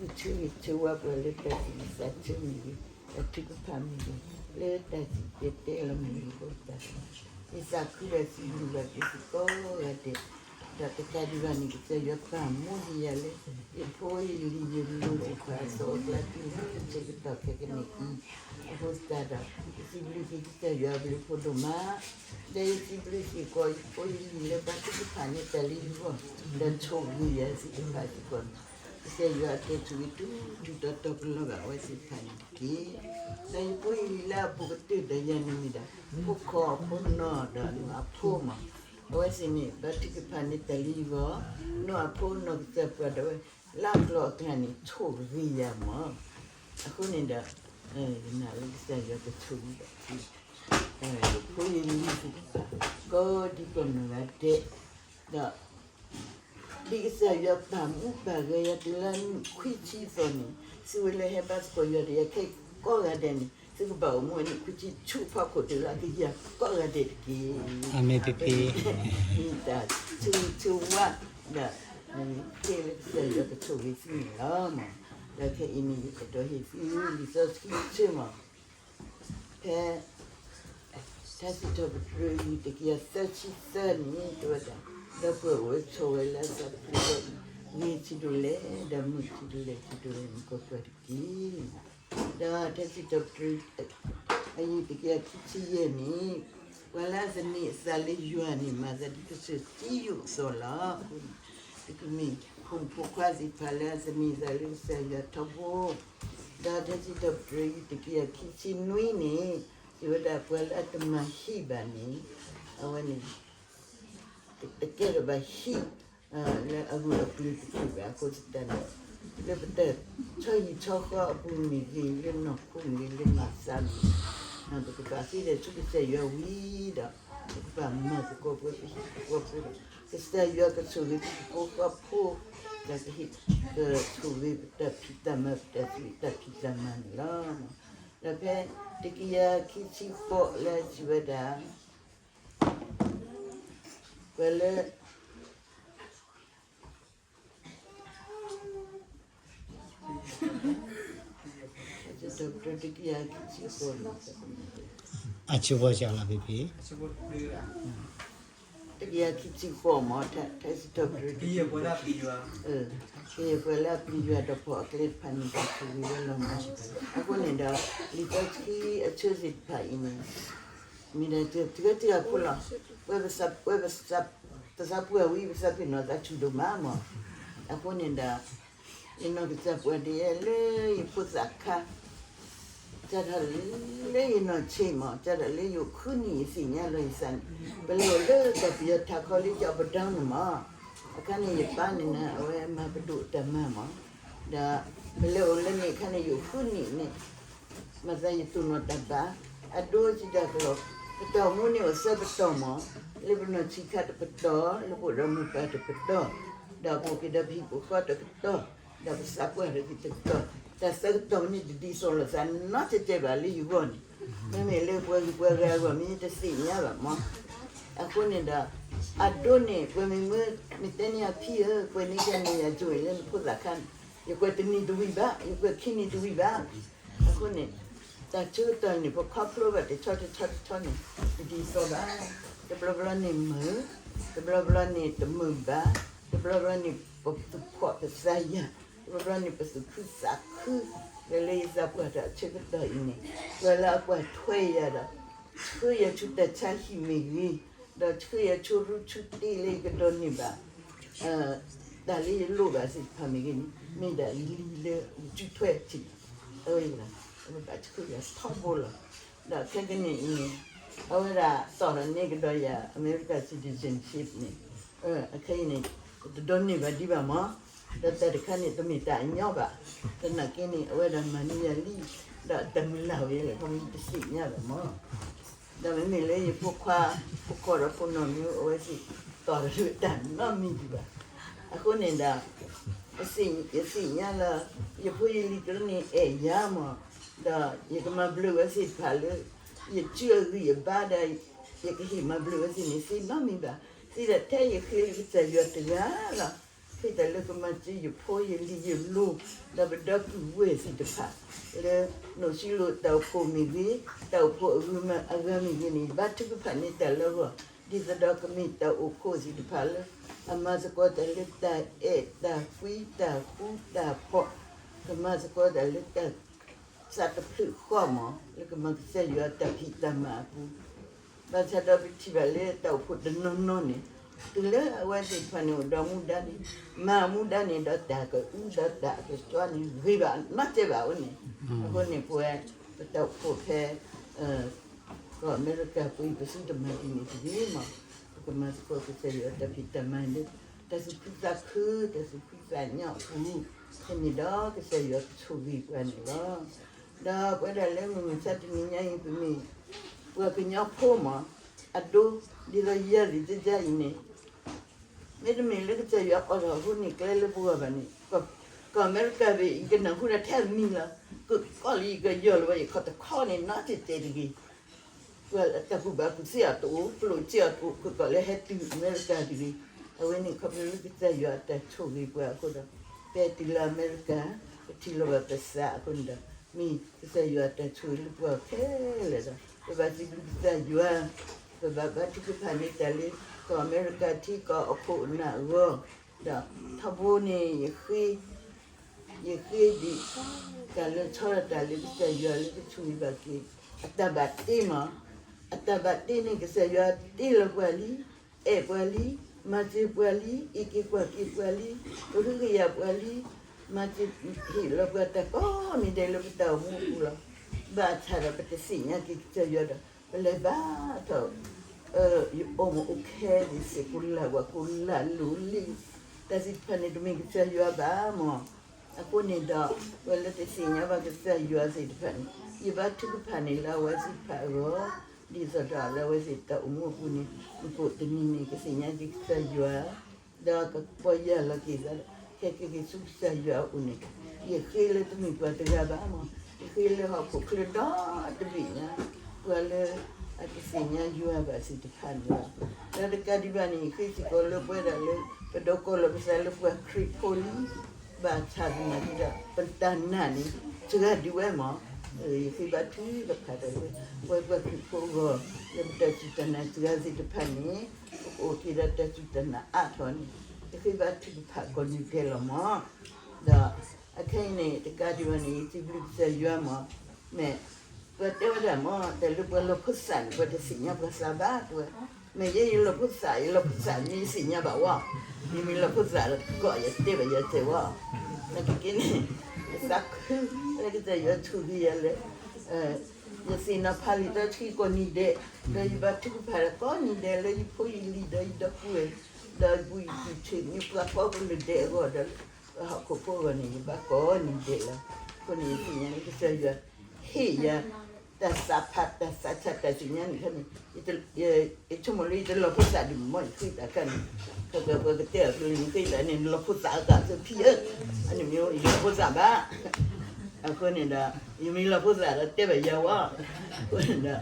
ဆၢဂ့ၤဆၢဝါပှၤလၢတၢ်သူၣ်ဝံသးဆၢမ့ၢ်ဂ့ၤ, တၢ်ထုကဖၣ်မ့ၢ်ဂ့ၤ, လၢတၢ်စံၣ်တဲၤတဲလီၤမ့ၢ်ဂ့ၤအဃိသတး, ယသးခုဒီးစံးဘျုးဘၣ်သုကိးဂၤဒဲး, ဒီးတကးဒံးဘၣ်န့ၣ် ကစၢ်ယွၤပာ်မူဒံးယၤလၢ ယဖိယလံၤယလိၤသ့ၣ်တဖၣ်အသီအကျါတုၤလၢဆၢကတီၢ်ခဲကနံၣ်အံၤ, အဃိသတးဒီး ယစံးဘျုးက့ၤကစၢ်ယွၤအဘျုးအဖှိၣ်ဒိၣ်မး ဒီးယစံးဘျုးစ့ၢ်ကီး ယဖိယလံၤလၢဘၣ်ထုကဖၣ်န့ၢ်တၢ်လၢယဂီၢ်, ဒီးဆိၣ်ဂ့ၤယၤသ့ၣ်တဖၣ်စ့ၢ်ကီးန့ၣ်, ကစၢ်ယွၤအကဲဆိၣ်ဂ့ၤတုၤတုၤတီတီကလီၤဘၣ်အဝဲသ့ၣ်တဖၣ်န့ၣ်တက့ၢ်. ဒီးယဖိယလံၤလၢအဘူးကတၢၢ်ဒီးယၤန့ၣ်မ့ၢ်ဒၣ် ဖိခွါအဖိနီၢ်ဒီးနီၢ်အဖိမး, အဝဲသ့ၣ်န့ၣ် ဘၣ်ထုကဖၣ်န့ၢ်တၢ်လၢယဂီၢ်, နီၢ်အဖိနီၢ်ကစၢ်ပှၤဒီးဝဲ လၢအကျိၤအကျဲန့ၣ် ဆိၣ်ဂ့ၤယၤမး, အဃိန့ၣ်ဒီး ယနာ်လၢကစၢ်ယွၤကဆိၣ်ဂ့ၤဘၣ်သု ဖိယလံၤသ့ၣ်တဖၣ် ကိးဒံကိးနီၢ်ဂၤဒဲး, ဒီး ဒ်ကစၢ်ယွၤပာ်မူပာ်ဂဲၤယၤတုၤလၢနံၣ်ခွံဆံအသိးန့ၣ်, သုဝဲလၢဟဲဘါသကိးယွၤဒီးယၤခဲအံၤကိးဂၤဒဲးန့ၣ် သုကဘၣ်အိၣ်မူဝဲနံၣ်ခွံဆံဆူဖီခိၣ်တုၤလၢအကယၤကိးဂၤဒဲးတက့ၢ်. အၤမ့ၣ် ဖံဖံ. မ့ၢ်တၢ်ဆိၣ်ဂ့ၤဆိၣ်ဝါ ဒီး ကဲလၢကစၢ်ယွၤကဆိၣ်ဂ့ၤသုန့ၣ်လီၤ. ဒီးခဲအံၤန့ၣ် ယအဲၣ်ဒိးဟ့ၣ်သုလံာ်စီဆှံတဆၢမး ဖဲ ထါစံးထီၣ်ပတြၢၤ တကယၤသၢဆံသၢန့ၣ် တဲဝဲဒၣ်, ဒီပုၢ်ဝဲၢ်အိၣ်ဝဲဆိးဝဲလၢအသးတဖျၢၣ်အံၤ, ဂ့ၤဆံးဒိၣ်လဲၣ်, ဒီးမုာ်ဆံးဒိၣ်လဲၣ်ဆံးဒိၣ်လဲၣ်န့ၣ် ကိးပှၤတက့ၢ်. ဒီးထါစံးထီၣ်ပတြၢၤ အယုၢ်တကယၤခံဆံယဲၢ်န့ၣ်, ပှၤလၢအသန့ၤအသးလၢယွၤန့ၣ် မၤသးဒ်ကစၢၢ်စံယိၣ်အသိးလီၤ. အဃိန့ၣ် သုကမ့ၢ်ဖိမုၣ်ဖိခွါသ့ၣ်တဖၣ်လၢအသန့ၤသးလၢကစၢ်ယွၤထီဘိ, ဒီးထါစံးထီၣ်ပတြၢၤ အယုၢ်တကယၤခံဆံနွံန့ၣ်, စံးဝဲဒၣ်ပှၤလၢအတမၤဟံၣ်ဘၣ်န့ၣ်, အဝဲန့ၣ် တကဲထီၣ်ဘၣ်ဟံၣ် လၢအဂၢၢ်အကျၢၤတဖုဘၣ်. အဃိသတးန့ၣ် လၢပတၢ်ဆီဟံၣ်ဆီဃီအပူၤမ့ၢ်ဂ့ၤ, လၢနီၢ်ခိမ့ၢ်ဂ့ၤ, လၢနီၢ်သးမ့ၢ်ဂ့ၤ, ပကဘၣ်ဃ့ဒီးဆူကစၢ်ယွၤဝံၤဒီး ပကဘၣ်မၤသကိးပှၤပဟံၣ်ပဖိ, ကစၢ်ယွၤကဆိၣ်ဂ့ၤပဟံၣ်ဖိဃီဖိ, ဒီးကဟ့ၣ်ကဆိၣ်ဂ့ၤပတၢ်ဖံးတၢ်မၤ ပတၢ်သးတၢ်ဖံးတၢ်မၤန့ၣ်လီၤ. ဒီးဖဲတကယၤခံဆံဃိးလၢစံးဝဲဒၣ် ပှၤလၢ တကယၤခံဆံဃိးန့ၣ် အဆၢဖိဆၢလီၤဖံဖံ, တကယၤခံဆံဃိးမး, ထါစံးထီၣ်ပတြၢၤ ကယဲၢ်ပှၤလၢအပျံၤယွၤဒီးပိာ်အကျဲတဖၣ်န့ၣ် တၢ်ဆိၣ်ဂ့ၤဝဲလီၤမး. အဃိန့ၣ်ဒီး လံာ်စီဆှံအဆၢသ့ၣ်တဖၣ်အံၤန့ၣ် မ့ၢ်ဒၣ်တဂၤတဂၤဖိလီၤ. ပဝဲပသးပှၢ်ဝံၤ ပသးပ့ၤနီၣ်သးဆူၣ်ဒိၣ်မးမး. အဃိန့ၣ်ဒီး ယနီၢ်ကစၢ်ပှၤဒ်အံၤလၢယဖိသၣ်ခါ စးထီၣ်လၢယနီၢ်ဆံးမး စးထီၣ်လၢယအိၣ်ဃုနံၣ်ယသ့ၣ်ညါလီၤယသးန့ၣ် ပလဲၤအိၣ်လၢတၢ်ပယီၤထးခီလၢကၠီပဒီန့ၣ်မး, အခါန့ၣ်ယပၢ်န့ၣ် အဝဲမၤပဒိၣ်တၢ်မၤမး, ဒီးပလဲၤအိၣ်လၢန့ၣ်အခါန့ၣ် ယအိၣ်ဃုနံၣ်န့ၣ် မၤသးယတိၢ်နီၣ်တၢ်ဘၣ်, အဒိစံးတၢ်ကလီၤ, ပတီၢ်မူန့ၣ်အိၣ်သၢပတီၢ်မး, လၢပနီၢ်ဆံးခါတပတီၢ်, လၢပအိၣ်ဒီးမိၢ်ပၢ်တပတီၢ်, ဒီးပအိၣ်က့ၤဒီးပဟံၣ်ပဃီတပတီၢ်, ဒီးပသးပှၢ်တပတီၢ်, တၢ်သၢကတီၢ်န့ၣ်တဒ်သိးလိာ်သးနီတစဲးဘၣ်လၢယဂီၢ်န့ၣ်, မ့မ့ၢ်လၢပှၤဂုၤပှၤဂၤအဂီၢ်မ့ၢ်တသ့ၣ်ညါဘၣ်မး. အဃိန့ၣ်ဒီး အဒိန့ၣ် ပှၤမ့ၢ်မၢ မ့ၢ်တဲန့ၢ်အဖံဧၢ ကွဲးန့ၢ်ကန့ၢ်ယၤကၠိအံၤလၢနဖိသၣ်ခါန့ၣ် ယကွဲးတနံၤတဝံၤဘၣ်, ယကွဲးခံနံၤတဝံၤဘၣ်. အဃိန့ၣ် တၢ်ဆၢကတီၢ်န့ၣ် ပခီဖျိဘၣ်တဆီတဆီတဆီန့ၣ် တဒ်သိးဘၣ်. တဘျီဘျီန့ၣ်မုာ်, တဘျီဘျီန့ၣ်တမုာ်ဘၣ်, တဘျီဘျီန့ၣ်ပသူၣ်ဖှီၣ်ပသးယာ်, တဘျီဘျီန့ၣ်ပသူၣ်ခုသးခု, ဒီးလၢယသးပှၢ်တၢ်ဆၢကတီၢ်အံၤန့ၣ် ပှၤလၢအကွၢ်ထွဲယၤဒီး ဆှၢယၤဆူတၢ်ဆါဟံၣ်မ့ၢ်ဂ့ၤ, ဒီးဆှၢယၤဆူရူဆူတ့လၢယကဒိးန့ၢ်ဘၣ် တၢ်လၢယလိၣ်ဘၣ်သ့ၣ်တဖၣ်မ့ၢ်ဂ့ၤန့ၣ် မ့ၢ်ဒၣ်လံာ်လၢယစုထွဲထံး အဝဲအံၤလီၤ. ပဘၣ်ဆှၢယၤထီဘိလီၤ. ဒီးခဲကနံၣ်အံၤန့ၣ် အဝဲဒၣ်တီၢ်ထီၣ်န့ၢ်ကဒီးယၤ America citizenship န့ၣ် အခဲအံၤန့ၣ် တဒိးန့ၢ်ဘၣ်ဒံးဘၣ်မး, ဒီးတၢ်တခါန့ၣ် တမ့ၢ်တၢ်အညီဘၣ်, သနာ်က့န့ၣ် အဝဲဒၣ်မၤန့ၢ်ယၤလံ, ဒီးတၢ်မုၢ်လၢ်ဝဲလဲၣ် ခီမ့ၢ်တသ့ၣ်ညါဘၣ်မး. ဒီးမ့မ့ၢ်လၢယဖိခွါ ဖိခွါဒီးဖိနီၢ်မ့ၢ်အိၣ်ဝဲသ့ၣ် တီၢ်တၢ်နီတမံၤဒံးဘၣ်. အဃိန့ၣ်ဒီး ယသ့ၣ်ညါလၢ ယဖိယလံၤတဖၣ်န့ၣ်အဲၣ်ယၤမး, ဒီးယကမၤဘျုးဝဲသ့ၣ်တဖၣ်လၢ ယစုအဂံၢ်အဘါဒီး ယကဟ့ၣ်မၤဘျုးဝဲသ့ၣ်န့ၣ် သ့နီတမံၤဘၣ်. သ့ဒီးထဲယဃ့လၢကစၢ်ယွၤတဂၤလီၤ. ဃ့တၢ်လၢကမၤစၢၤယဖိယလံၤယလိၤ, ဒီးပဒီပုၢ်ဝဲၢ်သ့ၣ်တဖၣ်, လၢနိၣ်စံလိာ်တၢ်အိၣ်ဖှိၣ်မ့ၢ်ဂ့ၤ, တၢ်အိၣ်ဖှိၣ်အဂုၤမၤအဂၤမ့ၢ်ဂ့ၤန့ၣ်, ယဘါထုကဖၣ်န့ၢ်တၢ်လၢအဂီၢ်, ဒ်သိးဒီးကမ့ၢ်တၢ်အိၣ်ဖှိၣ်သ့ၣ်တဖၣ်လၢ အမၤသကိးတၢ်လၢတၢ်အဲၣ်တၢ်ကွံတၢ်ဃူတၢ်ဖိး, ကမၤသကိးတၢ်လၢတၢ် သးတဖျၢၣ်ဃီမး လၢကမၤကစၢ်ယွၤတၢ်ဖံးတၢ်မၤအပူၤ, ဘၣ်ဆၣ်ဒီးပထံၣ်ဘၣ်လၢတၢ်အိၣ်ဖှိၣ်တနီၤနီၤန့ၣ်, တုၤလၢအဝဲသ့ၣ်တဖၣ်န့ၣ်အိၣ်ဒီးမူဒါန့ၣ်, မၤမူဒါန့ၣ်ဒီးတၢ်ကအုဒီးတၢ်အကစွါန့ၣ် ဂ့ၤဘၣ်နီတစဲးဘၣ်အဃိန့ၣ်, အဃိန့ၣ်ပဝဲ ပတၢ်အိၣ်ဖှိၣ်ဖဲ ကီၢ်အမဲရကၤပူၤအံၤ ပသုတမၤဒ်န့ၣ်တဂ့ၤမး, ပကမၤသကိးကစၢ်ယွၤတၢ်ဖံးတၢ်မၤလၢ တၢ်သူၣ်ခုသးခု တၢ်သူၣ်ဖှံသးညီအပူၤ, ဖဲန့ၣ်ဒီးကစၢ်ယွၤကဆိၣ်ဂ့ၤပှၤန့ၣ်လီၤ. ဒီးပဝဲဒၣ်လၢမုၢ်မဆါတနံၤညါအံၤ ပမ့ၢ်ပှၤကညီဖိမး, အဒိ ဒ်သိးယၤသ့ၣ်တဖၣ်အံၤန့ၣ် မ့တမ့ၢ်လၢကစၢ်ယွၤအိးထီၣ်အဃိန့ၣ် ကျဲလၢပဂီၢ်ဘၣ်န့ၣ်, ကီၢ်အမဲရကၤဘၣ် ယကနၢ်ဟူဒၣ်ထဲအမံၤလီၤ. ကကီၢ်လၢယကယီၢ်လၢၤဘၣ် ယခီၣ်တခီန့ၣ် နီတစဲးတဂ့ၤ. ပှၤတၢ်ကူၣ်ဘၣ်ကူၣ်သ့အီၤတအိၣ် ပလိၣ်စ့ၢ်အီၤတအိၣ် ကကီၢ်လၢဟဲတုၤအမဲရကၤတဂ့ၤ. အဝဲန့ၣ်ခီဖျိလၢကစၢ်ယွၤအတၢ်ဆိၣ်ဂ့ၤပှၤအဃိဒီး ဖဲတုၤလၢအမဲရကၤ ပထံၣ်လိာ်ဘၣ်ပသးအဃိန့ၣ်ဒီး မ့ၢ်ကစၢ်ယွၤအတၢ်ဆိၣ်ဂ့ၤလၢပှၤခဲလၢာ်ဒီး ပဘၣ်စံးဘျုးကစၢ်ယွၤ, ပဘၣ်ဘါထုကဖၣ်န့ၢ်တၢ်လၢ ကီၢ်အမဲရကၤထံကီၢ်အခိၣ်အနၢ်အဂီၢ်, ဒီးထီဘိန့ၣ် ယဃ့ ယဃ့ဒံး တၢ်လၢဆီဒီးတၢ်လၢကစၢ်ယွၤလၢကဆိၣ်ဂ့ၤဘၣ်က့ၤ အတၢ်ဘၣ်တ့မး, အတၢ်ဘၣ်တ့န့ၣ် ကစၢ်ယွၤတ့လီၤပှၤလံ, အဲၣ်ပှၤလံ, မၤစၢၤပှၤလံ, အံးက့ၤကွၢ်က့ၤပှၤလံ, ပဟုကယာ်ပှၤလံ, မၤစၢၤဟ့ၣ်လီၤပှၤတၢ်ကိးနံၤဒဲး လၢပတၢ်အိၣ်မူအပူၤလီၤ. ဘၣ်ဆၣ်ဒီးပတသ့ၣ်ညါက့ၤကစၢ်ယွၤဒီး ပလဲၤဘါထီၣ် ယအိၣ်မူအိၣ်ခဲသ့ၣ် ကိးလၢ်ဝဲကိးလၢ်လိၤလံ, တၢ်သ့ၣ်တဖၣ်န့ၣ် တမ့ၢ်ကစၢ်ယွၤဘၣ်မး. အဃိန့ၣ်ဒီး ပှၤလၢတသ့ၣ်ညါဘၣ်ကစၢ်ယွၤသ့ၣ်တဖၣ်န့ၣ် ယဘါထုကဖၣ်န့ၣ်လၢအဝဲသ့ၣ်တဖၣ်အဂီၢ်, ဒ်သိးဒီးလၢအဝဲသ့ၣ်တၢ်အိၣ်မူအပူၤန့ၣ် မုၢ်ကိးတနံၤန့ၣ် ကသ့ၣ်ညါက့ၤကစၢ်ယွၤ ဒီးကပီၢ်ယၢ်လီၤက့ၤသး ဟဲက့ၤက့ၤဆူကစၢ်ယွၤအအိၣ်န့ၣ်, ယဃ့လၢတမ့ၢ်ပှၤတဂၤဘၣ်မး, ယဃ့လၢဟီၣ်ခိၣ်ချၢဒီတဘ့ၣ်ညါ, ပှၤလၢအတသ့ၣ်ညါယွၤဘၣ်သ့ၣ်တဖၣ်န့ၣ်လီၤ. ဒီးတကးဒံးဘၣ်န့ၣ် ယဃ့စ့ၢ်ကီးလၢပဝဲဒၣ်လၢ ပဒိးကိးလီၤပသးလၢပှၤခရံာ်ဖိလံ, ဘၣ်ဆၣ်သနာ်က့ဒီး ပတၢ်နာ်န့ၣ် စှၤဒံးဝဲမး, ယဃ့ဘါထုကဖၣ်တၢ်လၢ ပဝဲပှၤခရံာ်ဖိအဂီၢ် လၢပတၢ်စူၢ်တၢ်နာ်စှၤသ့ၣ်တဖၣ်န့ၣ် ပကအိၣ်က့ၤဒီးတၢ်စူၢ်တၢ်နာ်အါထီၣ်န့ၣ် ယဃ့ဘါထုကဖၣ်ကိးနံၤဒဲးလီၤမး. ဒီးအခဲအံၤန့ၣ် တကးဒံးဘၣ်န့ၣ် ယစံးဘျုးကစၢ်ယွၤမး, မ့ၢ် ပှၤတဲဝဲဒၣ်မး တၢ်လၢပှၤလီၢ်ဖိသၣ်န့ၣ် ပှၤတသ့ၣ်ညါပှၤသးဘၣ်တဲဝဲ, မ့ၢ်ယဲယလီၢ်ဖိသၣ် ယလီၢ်ဖိသၣ်မ့ၢ်ယသ့ၣ်ညါဘၣ်ဝဲ, ယမ့ၢ်လီၢ်ဖိသၣ်ဒီးကီး ယတဲဘၣ်ယၤတဲဝဲ, နာ်က့န့ၣ် ယသးခု လၢကစၢ်ယွၤဆိၣ်ဂ့ၤယၤလၢ ယသ့ၣ်နီၣ်ဖးလံာ်စီဆှံကိးနံၤဒဲး, ဒီးယဘါထုကဖၣ်ဒီးကိးနံၤဒဲးလၢယဖိယလံၤဒီးယဒီပုၢ်ဝဲၢ်, ဒီးယပုၢ်ယပုၢ်ဆ့ၣ်မ့ၢ်ပှၤကိးကလုာ်ဒဲးအဂီၢ်ဒီး ဟီၣ်ခိၣ်ဖိအဂီၢ်န့ၣ် ယဘါကိးနံၤဒဲးလီၤ. အဃိန့ၣ်ယသ့ၣ်ညါလၢကစၢ်ယွၤ ဟ့ၣ်ယၤ တၢ်သးဖးတၢ်သးဆးတၢ်သ့ၣ်ညါန့ၣ်ခါန့ၣ်, ယဆိကမိၣ်လၢယတလီၢ်ဖိသၣ်ဒံးမး ယဃ့တၢ်ခါန့ၣ်, ခီဖျိပှၤကတဲအီၤကျိန့ၣ် ဃ့တၢ်န့ၣ် လီၢ်ဖိသၣ်အသးသ့ဖံဧၢ, အန့ၣ်မ့ၢ်ယလီၢ်ဖိသၣ်ဘၣ်. အဃိန့ၣ်ဒီး ယမ့ၢ်လီၢ်ဖိသၣ်ဒီးတဲဘၣ်ယၤဝဲ, အဃိန့ၣ်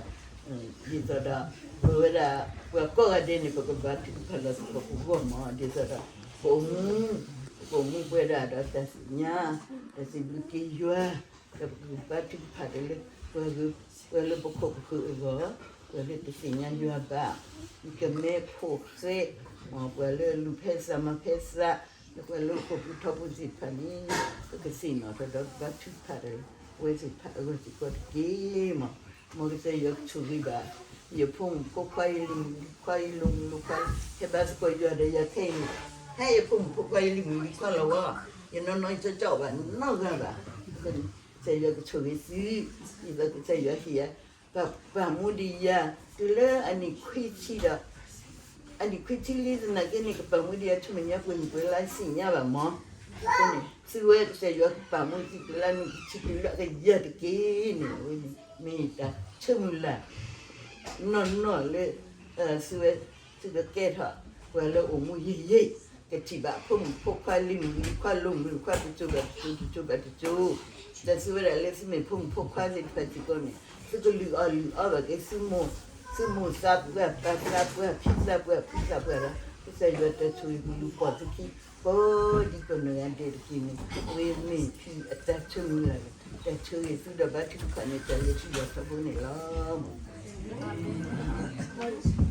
ဒီး ဒ်သိးဒီး ပဝဲဒၣ် ပှၤကိးဂၤဒဲးန့ၣ် ပကဘါထုကဖၣ်လီၤသကိးပဂီၢ်မး ဒ်သိးဒီး ပအိၣ်မူ ပအိၣ်မူပဝဲဒၣ်ဒီးတၢ်သ့ၣ်ညါ တၢ်စံးဘျုးက့ၤယွၤ ဒီးပကဘါထုကဖၣ်တၢ်လၢ ပှၤဂုၤ ပှၤလၢပခိၣ်ပဃၢၤအဂီၢ်, ပှၤလၢတသ့ၣ်ညါယွၤဘၣ်, ကမဲဖိဃဲ ပှၤလၢလူၤဖဲသးမၤဖဲသး, ဒီးပှၤလၢအိၣ်ဖှိၣ်ပူၤထီဘိသ့ၣ်တဖၣ်န့ၣ် ပကသ့ၣ်နီၣ်ထီၣ်ဒီးဘါထုကဖၣ်တၢ်လၢ အဝဲသ့ၣ်တဖၣ်အဂီၢ်စ့ၢ်ကီးတက့ၢ်မး. မ်ကစၢ်ယွၤကဆိၣ်ဂ့ၤဘၣ် ယဖိမုၣ်ဖိခွါ ယလံၤမုၣ်လံၤခွါ ယလံၤမုၣ်လံၤခွါ ဟဲဘါသကိးယွၤဒီးယၤခဲအံၤန့ၣ်, ဟဲယဖိမုၣ်ဖိခွါ ယလံၤမုၣ်လံၤခွါလီၤဝဲ, ယနီၢ်နီၢ်ယကၠီကၠီဘၣ်နီတဂၤဘၣ်. ကစၢ်ယွၤကဆိၣ်ဂ့ၤသု, ဒ်သိးကစၢ်ယွၤဟ့ၣ်ယၤ ပပာ်မူဒံးယၤ တုၤလၢအနံၣ်ခွံဆံဒီး အနံၣ်ခွံဆံလံသနာ်က့န့ၣ် ကပာ်မူဒံးယၤ ဆူမဲာ်ညါပှဲၤနံၣ်ပှဲၤလါသ့ၣ်ညါဘၣ်မး, အဃိန့ၣ် သုဝဲကစၢ်ယွၤကပာ်မူသုတုၤလၢအနံၣ်ခွံဆံတုၤလၢအကယၤတက့ၢ်န့ၣ် အဝဲန့ၣ် မ့ၢ်တၢ်ဆိကမိၣ်လၢ် နီၢ်နီၢ်လၢ သုဝဲ သုကကဲထီၣ် ပှၤလၢအိၣ်မူယံာ်ယံာ် ကထံၣ်ဘၣ်ဖိမုၣ်ဖိခွါ လံၤမုၣ်လံၤခွါ လံၤမုၣ်လံၤခွါ တစိၤဘၣ်တစိၤ တစိၤဘၣ်တစိၤ, ဒီးသုဝဲဒၣ်လၢသုမ့ၢ်ဖိမုၣ်ဖိခွါသ့ၣ်တဖၣ်စ့ၢ်ကီးန့ၣ် သုကလုၢ်အီၣ်လုၢ်အီဘၣ်က့ၤ သုမိၢ် သုမိၢ်သးပှၢ် ပၢ်သးပှၢ် ဖံသးပှၢ် ဖုသးပှၢ်ဒီး ကစၢ်ယွၤတၢ်ဆိၣ်ဂ့ၤကလူၤပိာ်သုခံ ကိးဒံကိးနၢ်ဂၤဒဲးတက့ၢ်န့ၣ် ဝဲမ့ၢ်ထံအတၢ်ဆိၣ်မံလီၤ. တၢ်ဆိၣ်ဂ့ၤသုဒီးဘါထုကဖၣ်န့ၣ် တၢ်လၢထံဒီးဆၢဖိန့ၣ်လီၤ.